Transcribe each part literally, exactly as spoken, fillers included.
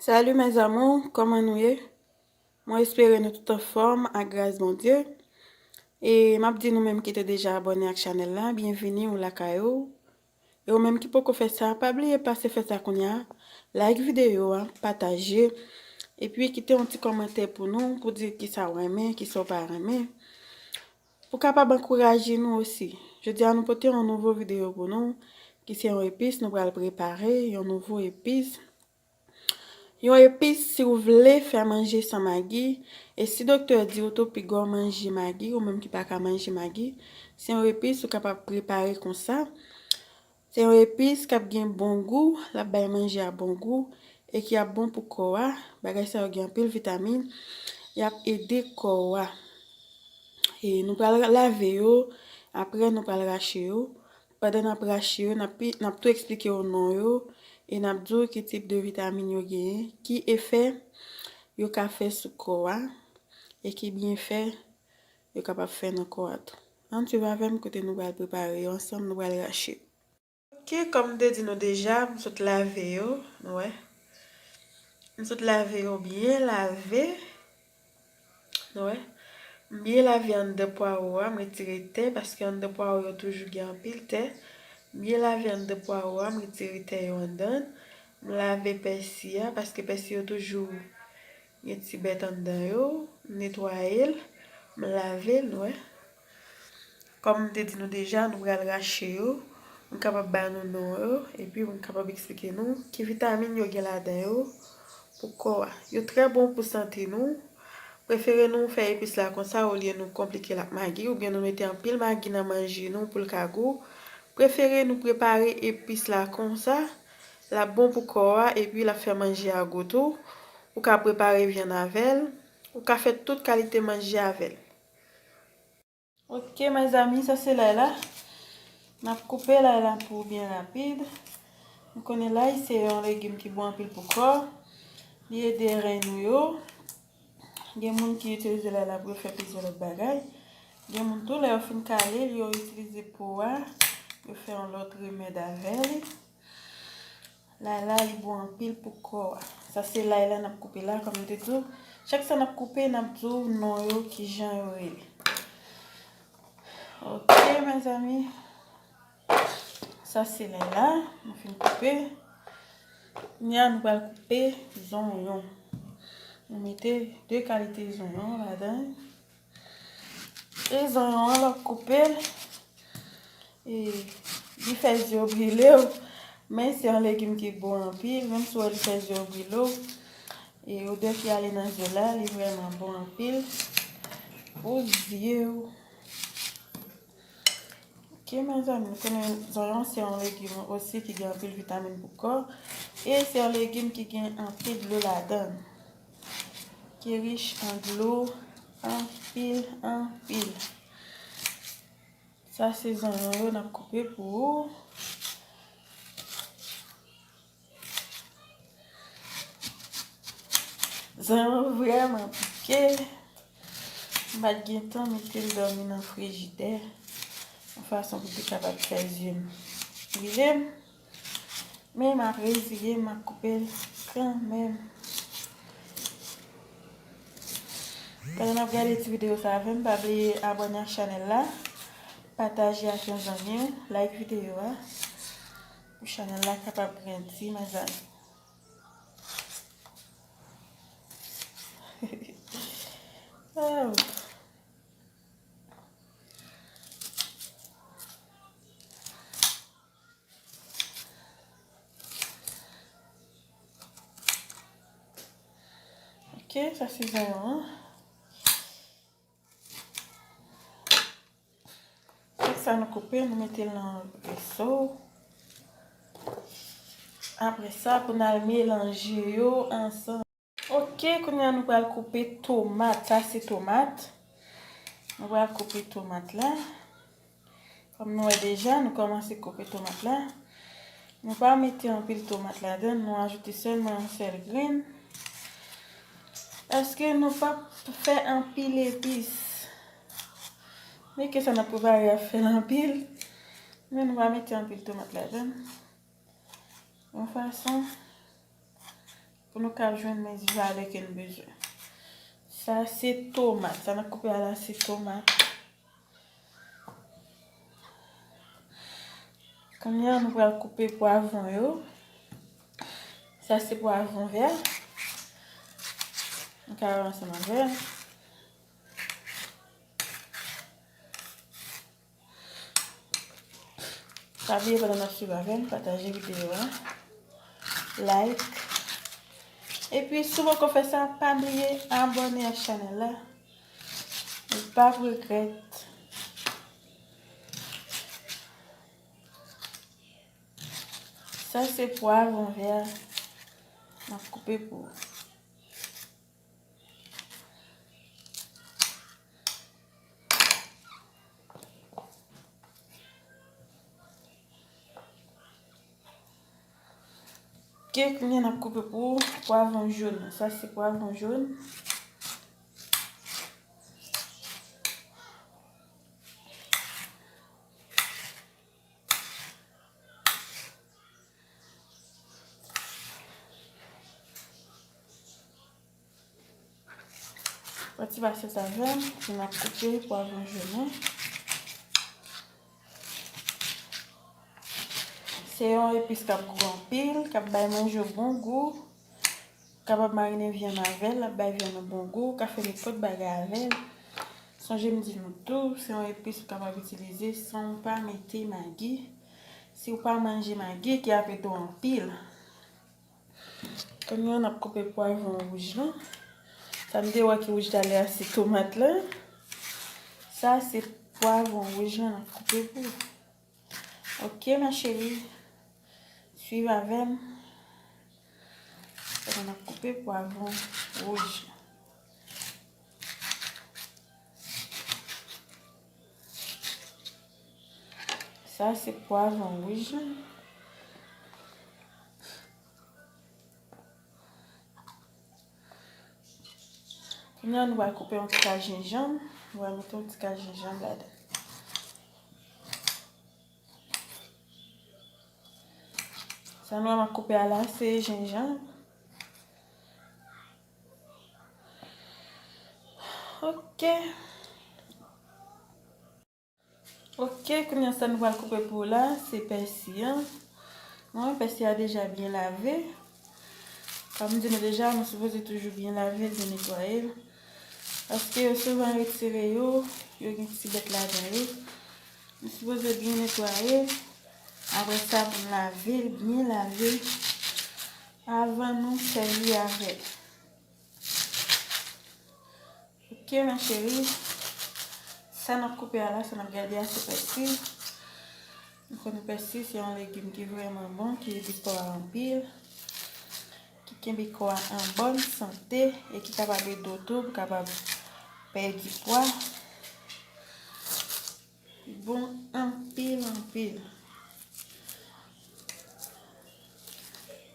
Salut mes amours, kòman nou ye? Mwen espere nou tout anfòm ak gras Bondye. E m ap di nou menm ki te deja abòne ak chanèl la, byenvini ou lakay ou. E ou menm ki poko fè sa, pa bliye pase fè sa kounye a. Like videyo a, pataje, epi kite yon ti kòmantè pou nou, pou di kisa w renmen, kisa w pa renmen. Pou kapab ankouraje nou osi. Jodi a nou pote yon nouvo videyo pou nou, ki se yon epis nou pral prepare, yon nouvo epis. Yon epis, si w vle fè manje san magi, e si doktè di w tou pigòw manje magi, ou menm ki pa ka manje magi, se yon epis ou kapab prepare konsa. Se yon epis k ap gen bon gou, l ap bay manje a bon gou, e ki ap bon pou kò a. Bagay sa yo gen anpil vitamin, y ap ede kò a. E nou pral lave yo, apre nou pral rache yo. Pandan n ap rache yo, n ap, n ap tou eksplike yo non yo, e n ap di w ki tip de vitamin yo genyen, ki efè yo ka fè sou kò a, e ki byenfè yo kapab fè nan kò a tou. Ann swiv avè m kote nou pral prepare yo ansanm, nou pral rache yo. Ok, kòm m te di nou deja, m sot lave yo, nou wè. M sot lave yo byen lave. Nou wè. M byen lave anndan pwawo a, m retire tè, paske anndan pwawo yo toujou gen anpil tè. M byen lave anndan pwawo a, m retire tè yo anndan. M lave pèsi a, paske pèsi yo toujou gen ti bèt anndan yo. M netwaye l, m lave l, nou wè. Kòm m te di nou deja, nou pral rache yo. M kapab ba nou non yo, epi m kapab eksplike nou ki vitamin yo gen ladan yo pou kò a. Yo trè bon pou sante nou. Prefere nou fè epis la konsa olye nou konplike l ak magi, oubyen nou mete anpil magi nan manje nou pou l ka gou. Prefere nou prepare epis la konsa. L ap bon pou kò a, epi l ap fè manje a gou tou. Ou ka prepare vyann avè l. Ou ka fè tout kalite manje avè l. Ok, mezanmi, sa se lay la. N ap koupe lay la pou byen rapid. Nou konnen lay se yon legim ki bon anpil pou kò. Li ede ren nou yo. Gen moun ki itilize lay la pou yo fè plizyè lòt bagay. Gen moun tou, lè yo fin kale l, yo itilize po a, yo fè yon lòt remèd avè li. Lay la, li bon anpil pou kò a. Sa se lay la n ap koupe la, kòm m te di w. Chak sa n ap koupe, n ap di w non yo, kijan yo rele. Ok, mezanmi. Sa se lay la, nou fin koupe. Kounye a, nou pral koupe zonyon. Nou mete de kalite zonyon ladan. E zonyon an, lè w koupe l, e, li fè zye w brile w, men se yon legim ki bon anpil, menm si w wè li fè zye w brile w, e odè ki ale nan zye w la, li vrèman bon anpil pou zye w. Ok, mezanmi, nou konnen zonyon se yon legim osi ki gen anpil vitamin pou kò, e se yon legim ki gen anpil dlo ladan l, ki rich an dlo, anpil, anpil. Sa se zonyon yo n ap koupe pou ou. Zonyon vrèman pike. M pa t gen tan mete l dòmi nan frijidè, yon fason pou te kapab fè zye m brile m. Men m ap reziye m, m ap koupe l kanmenm. Pandan n ap gade ti videyo sa avè m, pa bliye abòne ak chanèl la, pataje ak yon zanmi w, like videyo a, pou chanèl la kapab grandi, mezanmi. Oh. Ok, sa se zonyon an. Tout sa nou koupe, nou mete l nan veso. Apre sa, pou n al melanje yo ansanm. Ok, kounye a nou pral koupe tomat. Sa se tomat. Nou pral koupe tomat la. Kòm nou wè deja, nou kòmanse koupe tomat la. Nou pa mete anpil tomat ladan, nou ajoute sèlman yon sèl grenn. Paske nou p ap fè anpil epis. Men ke sa n ap prepare a fè l anpil. Men nou pa mete anpil tomat ladan. Yon fason Pou nou ka jwenn mezi valè ke n bezwen. Sa se tomat. Sa n ap koupe a la se tomat. Kounye a nou pral koupe pwavwon yo. Sa se pwavwon vè. Nou ka wè ansanm avè l. Pa bliye pandan n ap swiv avè m, pataje videyo a, like. Epi si w poko fè sa, pa bliye abòne ak chanèl la. Ou p ap regrèt. Sa se pwavwon vè m ap koupe pou ou. Ok, kounye a n ap koupe pou pwavwon jòn. Sa se pwavwon jòn. Pran ti pasyans avè m, pou n ap koupe pwavwon jòn nan. Se yon epis k ap gou anpil, k ap bay manje bon gou. Kapab marinen vyann avè l, l ap bay vyann nan bon gou, ou ka fè nenpòt bagay avè l. Sonje m di nou tou, se yon epis ou kapab itilize san w pa mete magi. Si w pa manje magi, ki ap ede w anpil. Kounye a n ap koupe pwavwon wouj lan. Sa m te wè ki wouj talè a se tomat lan. Sa se pwavwon wouj lan n ap koupe pou ou. Ok ma chérie, swiv avè m pandan n ap koupe pwavwon wouj. Sa se pwavwon wouj. Kounye a nou va koupe yon ti kal jenjanm. Nou va mete yon ti kal jenjanm ladan. Sa nou va koupe a la se jenjanm. Ok. Ok, kounye a sa nou pral koupe pou la se pèsi an. Mwen pèsi a deja byen lave. Kòm m di nou deja, nou sipoze toujou byen lave l, byen netwaye l. Paske yo souvan retire yo, yo gen ti bèt ladan yo. Nou sipoze byen netwaye l. Apre sa pou n lave l, byen lave l avan nou sèvi avè l. Ok ma chérie, sa n ap koupe a la, sa n ap gade a se pèsi. Nou konnen pèsi se yon legim ki vrèman bon, ki ede kò a anpil, ki kenbe kò a an bòn sante e ki kapab ede w tou pou kapab pèdi pwa. Bon anpil anpil.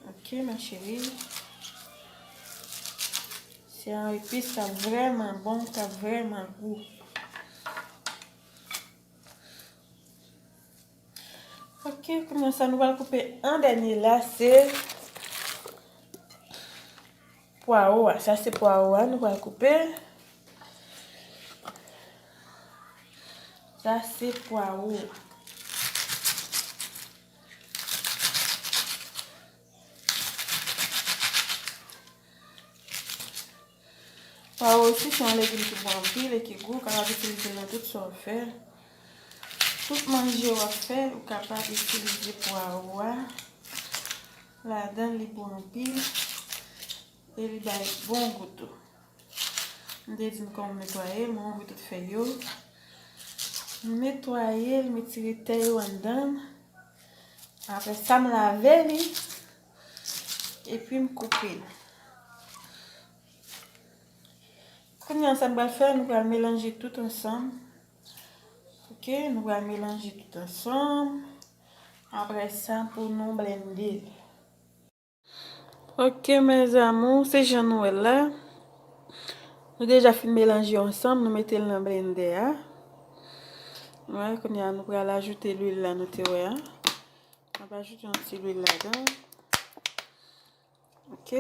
Ok ma chérie. Se yon epis k ap vrèman bon, k ap vrèman gou. Ok, kounye a sa nou pral koupe an dènye la se pwawo a. Sa se pwawo a nou pral koupe. Sa se pwawo. Pwawo osi se yon legim ki bon anpil e ki gou, ou kapab itilize l nan tout sa w ap fè. Tout manje w ap fè, ou kapab itilize pwawo a ladan l, li bon anpil e li bay bon gou tou. M te di nou kòman m netwaye l, mwen ouvri tout fèy yo. M netwaye l, m retire tè yo anndan l. Apre sa, m lave li, epi m koupe l. Kounye a, sa n pral fè, nou pral melanje tout ansanm. Ok, nou pral melanje tout ansanm. Apre sa, pou nou blende l. Ok mes amours, se jan nou wè l la. Nou deja fin melanje yo ansanm, nou mete l nan blendè a. Wè, kounye a nou pral ajoute lwil la nou te wè a. N ap ajoute yon ti lwil ladan. Ok.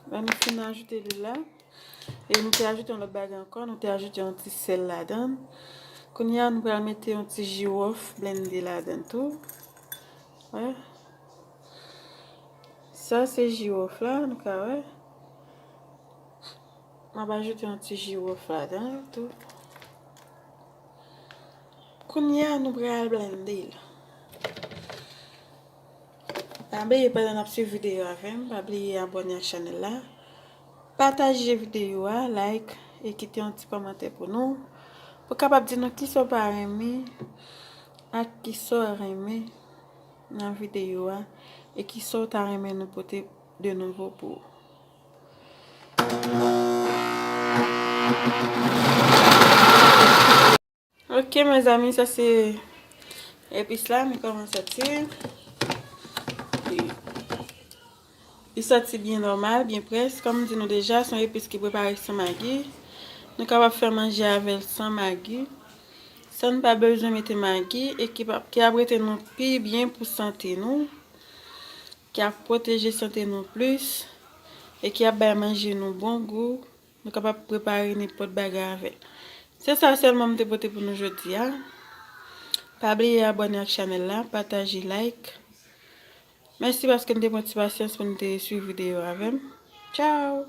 Lè nou fin ajoute lwil la, e nou te ajoute yon lòt bagay ankò, nou te ajoute yon ti sèl ladan. Kounye a, nou pral mete yon ti jiwòf blende ladan tou. Wè. Sa se jiwòf la, nou ka wè. M ap ajoute yon ti jiwòf ladan tou. Kounye a, nou pral blende l. Pa bliye, pandan n ap swiv videyo avè m, pa bliye abòne ak chanèl la. Pataje videyo a, like, e kite yon ti kòmantè pou nou. Pou kapab di nou kisa w pa renmen ak kisa w renmen nan videyo a, e kisa w ta renmen nou pote de nouvo pou ou. Ok, mezanmi, sa se epis la, men kòman santi. Li santi byen nòmal, byen près. Kòm m di nou deja, se yon epis ki prepare san magi. Nou kapab fè manje avè l san magi, san n pa bezwen mete magi, e ki pa, ki ap rete nou pi byen pou sante nou, ki ap pwoteje sante nou plis, e ki ap bay manje nou bon gou. Nou kapab prepare nenpòt bagay avè l. Se sa sèlman m te pote pou nou jodi a. Pa bliye abòne ak chanèl la, pataje, like. Mèsi paske n te pran ti pasyans pou n te swiv videyo avè m. Tchao!